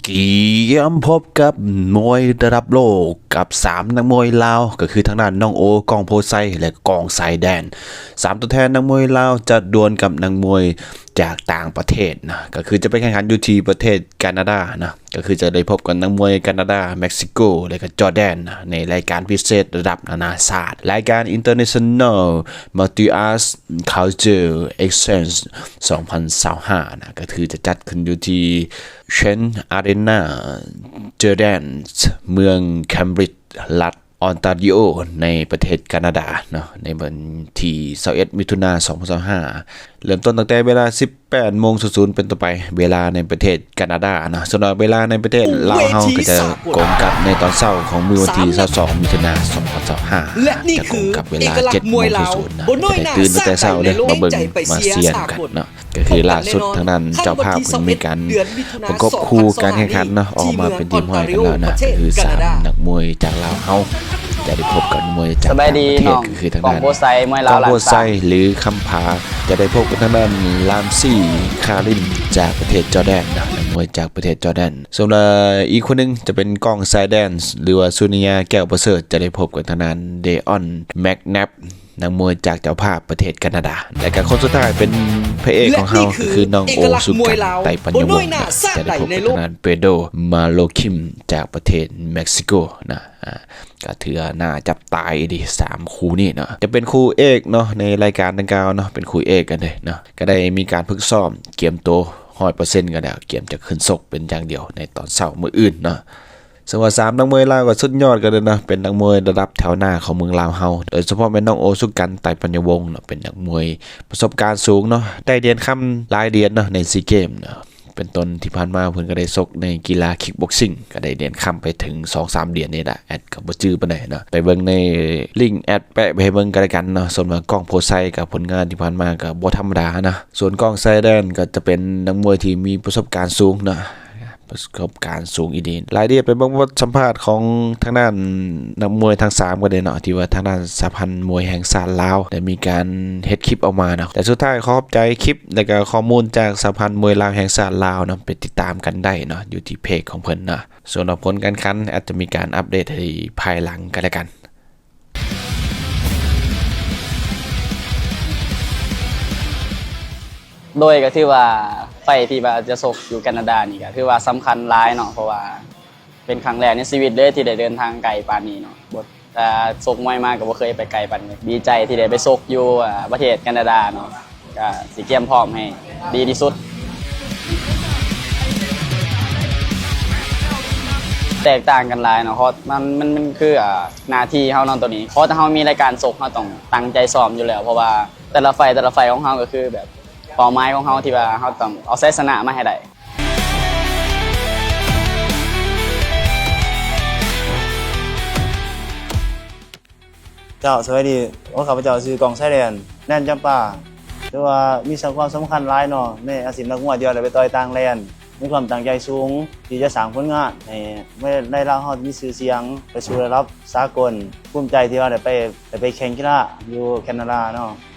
ກຽມພົບກັບມວຍລະດັບໂລກກັບສາມນັກມວຍລາວ ກໍຄືທາງດ້ານນ້ອງໂອ ກ້ອງໂພໄຊ ແລະ ກ້ອງຊາຍແດນ. ສາມຕົວແທນນັກມວຍລາວຈະດວນກັບນັກມວຍຈາກຕ່າງປະເທດນະ, ກໍຄືຈະໄປແຂ່ງຂັນຢູ່ທີ່ປະເທດການາດານະ, ກໍຄືຈະໄດ້ພົບກັບນັກມວຍການາດາ, ເມັກຊິໂກ ແລະ ກໍຈໍແດນນະ ໃນລາຍການພິເສດລະດັບນານາຊາດ, ລາຍການ International Multi Arts Culture Exchange ສອງພັນຊາວຫ້ານະ, ກໍຄືຈະຈັດຂຶ້ນຢູ່ທີ່ Chance Arena Gardens ເມືອງ Cambridge ລັດ Ontario ໃນປະເທດການາດາເນາະ, ໃນວັນທີຊາວເອັດ ມິຖຸນາ ສອງພັນຊາວຫ້າ ເລີ່ມຕົ້ນຕັ້ງແຕ່ເວລາສິບແປດໂມງສູນສູນເປັນຕົ້ນໄປ ເວລາໃນປະເທດການາດາເນາະ. ສ່ວນວ່າເວລາໃນປະເທດລາວເຮົາກໍຈະກົງກັບໃນຕອນເຊົ້າຂອງມື້ວັນທີຊາວສອງ ມິຖຸນາ ສອງພັນຊາວຫ້າ ຈະກົງກັບເວລາເຈັດໂມງສູນສູນນະ, ຈະໄດ້ຕື່ນຕັ້ງແຕ່ເຊົ້າເລີຍ ມາເບິ່ງມາເຊຍນຳກັນເນາະ. ກໍຄືລ່າສຸດທາງດ້ານເຈົ້າພາບເພິ່ນມີການປະກົບຄູ່ການແຂ່ງຂັນເນາະ ອອກມາເປັນທີ່ຮຽບຮ້ອຍກັນແລ້ວນະ, ກໍຄືສາມນັກມວຍຈາກລາວເຮົາຈະໄດ້ພົບກັບມວຍຈາກຕ່າງປະເທດ ກໍຄືທາງດ້ານກ້ອງໂພໄຊ ຫຼື ຄຳຜາ ຈະໄດ້ພົບກັບທາງດ້ານ ລາມຊີ ຄາລິນ ຈາກປະເທດຈໍແດນນະ, ນັກມວຍຈາກປະເທດຈໍແດນ. ສ່ວນ ເອີ ອີກຄົນໜຶ່ງຈະເປັນກ້ອງຊາຍແດນ ຫຼືວ່າ ສຸນິຍາ ແກ້ວປະເສີດ ຈະໄດ້ພົບກັບທາງດ້ານ ເດອອນ ແມັກແນັບ ນັກມວຍຈາກເຈົ້າພາບປະເທດການາດາ ແລະກະຄົນສຸດທ້າຍເປັນພະເອກຂອງເຮົາ ກໍຄືນ້ອງໂອ ສຸກັນ ໄຕປັນຍະວົງ ຈະໄດ້ພົບກັບທາງດ້ານເປໂດ ມາໂລຄິມ ຈາກປະເທດເມັກຊິໂກນະ. ອາ ກໍຖືວ່າໜ້າຈັບຕາອີ່ຫຼີ ສາມຄູ່ນີ້ເນາະ, ຈະເປັນຄູ່ເອກເນາະ ໃນລາຍການດັ່ງກ່າວເນາະ, ເປັນຄູ່ເອກກັນເດ້ເນາະ, ກໍໄດ້ມີການຝຶກຊ້ອມກຽມໂຕຮ້ອຍເປີເຊັນກັນແລ້ວ, ກຽມຈະຂຶ້ນຊົກເປັນຢ່າງດຽວໃນຕອນເຊົ້າມື້ອື່ນເນາະ. ເຊິ່ງວ່າສາມນັກມວຍລາວກໍສຸດຍອດກັນເລີຍເນາະ, ເປັນນັກມວຍລະດັບແຖວໜ້າຂອງເມືອງລາວເຮົາ, ໂດຍສະເພາະແມ່ນນ້ອງໂອ ສຸກັນ ໄຕປັນຍະວົງເນາະ, ເປັນນັກມວຍປະສົບການສູງເນາະ, ໄດ້ຫຼຽນຄຳຫຼາຍຫຼຽນເນາະໃນຊີເກມເນາະ. ເປັນຕົ້ນທີ່ຜ່ານມາເພິ່ນກໍໄດ້ຊົກໃນກິລາຄິກບັອກຊິງ ກໍໄດ້ຫຼຽນຄຳໄປເຖິງສອງສາມຫຼຽນນີ້ແຫຼະ, ແອັດກໍບໍ່ຈື່ປານໃດເນາະ, ໄປເບິ່ງໃນລິ້ງແອັດແປະໄປໃຫ້ເບິ່ງກໍແລ້ວກັນເນາະ. ສ່ວນວ່າກ້ອງໂພໄຊ ກໍຜົນງານທີ່ຜ່ານມາກໍບໍ່ທຳມະດານະ, ສ່ວນກ້ອງຊາຍແດນກໍຈະເປັນນັກມວຍທີ່ມີປະສົບການສູງເນາະ. ປະສົບການສູງອີ່ຫຼີ. ລາຍລະອຽດໄປເບິ່ງບົດສຳພາດຂອງທາງດ້ານນັກມວຍທັງສາມກໍໄດ້ເນາະ, ທີ່ວ່າທາງດ້ານສະຫະພັນມວຍແຫ່ງຊາດລາວໄດ້ມີການເຮັດຄລິບອອກມາເນາະ. ແຕ່ສຸດທ້າຍຂໍຂອບໃຈຄລິບ ແລະກະຂໍ້ມູນຈາກສະຫະພັນມວຍລາວແຫ່ງຊາດລາວເນາະ, ໄປຕິດຕາມກັນໄດ້ເນາະ ຢູ່ທີ່ເພຈຂອງເພິ່ນເນາະ. ສ່ວນວ່າຜົນການຂັນອາດຈະມີການອັບເດດໃຫ້ພາຍຫຼັງກໍແລ້ວກັນ. ໂດຍກໍຖືວ່າໄຟທີ່ວ່າຈະຊົກຢູ່ການາດານີ້ກໍຖືວ່າສຳຄັນຫຼາຍເນາະ, ເພາະວ່າເປັນຄັ້ງແລກໃນຊີວິດເລີຍທີ່ໄດ້ເດີນທາງໄກປານນີ້ເນາະ, ບໍ່ ຖ້າຊົກມວຍມາກໍບໍ່ເຄີຍໄປໄກປານນີ້. ດີໃຈທີ່ໄດ້ໄປຊົກຢູ່ ອາ ປະເທດການາດາເນາະ, ກໍຊິກຽມພ້ອມໃຫ້ດີທີ່ສຸດ. ແຕກຕ່າງກັນຫຼາຍເນາະ, ເພາະມັນ ມັນ ມັນຄື ອາ ໜ້າທີ່ເຮົາເນາະ ໂຕນີ້. ເພາະຖ້າເຮົາມີລາຍການຊົກ ເຮົາຕ້ອງຕັ້ງໃຈຊ້ອມຢູ່ແລ້ວ, ເພາະວ່າແຕ່ລະໄຟ ແຕ່ລະໄຟຂອງເຮົາກໍຄືແບບເປົ້າໝາຍຂອງເຮົາທີ່ວ່າເຮົາຕ້ອງເອົາໄຊຊະນະມາໃຫ້ໄດ້. ເຈົ້າ ສະບາຍດີ. ໂອ ຂ້າພະເຈົ້າຊື່ກ້ອງຊາຍແດນ ແດນຈຳປາ. ຖືວ່າມີສຳ ຄວາມສຳຄັນຫຼາຍເນາະ ໃນອາຊີບນັກມວຍທີ່ວ່າໄດ້ໄປຕ່ອຍຕ່າງແດນ. ມີຄວາມຕັ້ງໃຈສູງທີ່ຈະສ້າງຜົນງານໃຫ້ມວຍລາວເຮົາມີຊື່ສຽງໄປສູ່ລະດັບສາກົນ. ພູມໃຈທີ່ວ່າໄດ້ໄປ ໄດ້ໄປແຂ່ງກິລາຢູ່ແຄນາດາເນາະ.